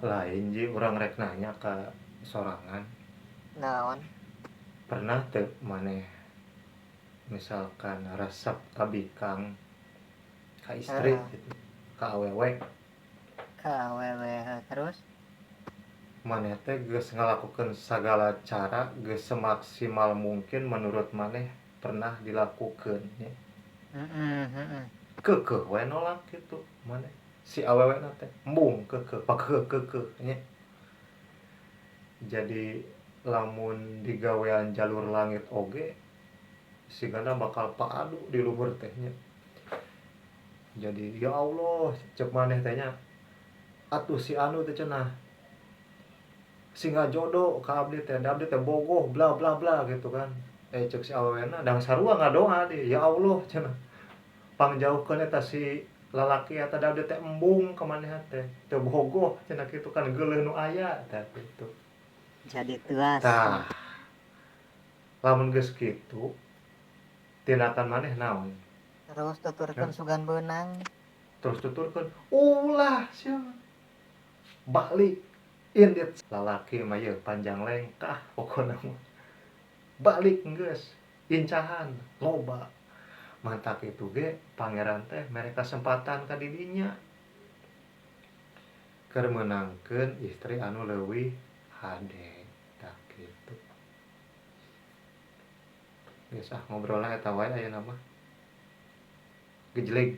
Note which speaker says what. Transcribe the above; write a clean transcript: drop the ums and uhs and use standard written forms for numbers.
Speaker 1: Lain, Ji, urang rek nanya ka sorangan.
Speaker 2: Naon?
Speaker 1: Pernah teu maneh misalkan resep ka bikang, ka istri gitu, ka awewe?
Speaker 2: Ka awewe, terus?
Speaker 1: Maneh teh geus ngalakukeun sagala cara, geus semaksimal mungkin menurut maneh pernah dilakukeun nya.
Speaker 2: Heeh, heeh.
Speaker 1: Keukeuh we nolak gitu maneh, si awewe na teh embung, keukeuh pakeuh keukeuh nya. Jadi lamun digawean jalur langit oge sigana bakal paadu di luhur teh nya. Jadi, "Ya Allah," cek maneh teh nya, "atuh si anu teh cenah sing jodoh ka abdi teh, da abdi teh bogoh bla bla bla," gitu kan. Eh, cek si awewena da sarua ngadoa di, "Ya Allah," cenah, "pangjauhkeun eta si lalaki eta, da abdi teh embung ka manehna teh, teu bogoh," cenah kitu kan, geuleuh nu aya tah kitu.
Speaker 2: Jadi tuas.
Speaker 1: Tah, lamun geus kitu tindakan maneh naon?
Speaker 2: Terus tuturkeun sugan beunang.
Speaker 1: Terus tuturkeun, ulah sia, balik indit, lalaki mah ieu panjang lengkah pokona mah, balik geus incahan loba. Matak itu ge Pangeran teh mere kasempatan ka didinya keur meunangkeun istri anu leuwih hade, tah kitu. Geus ah, ngobrolna eta wae ayeuna mah, gejleg.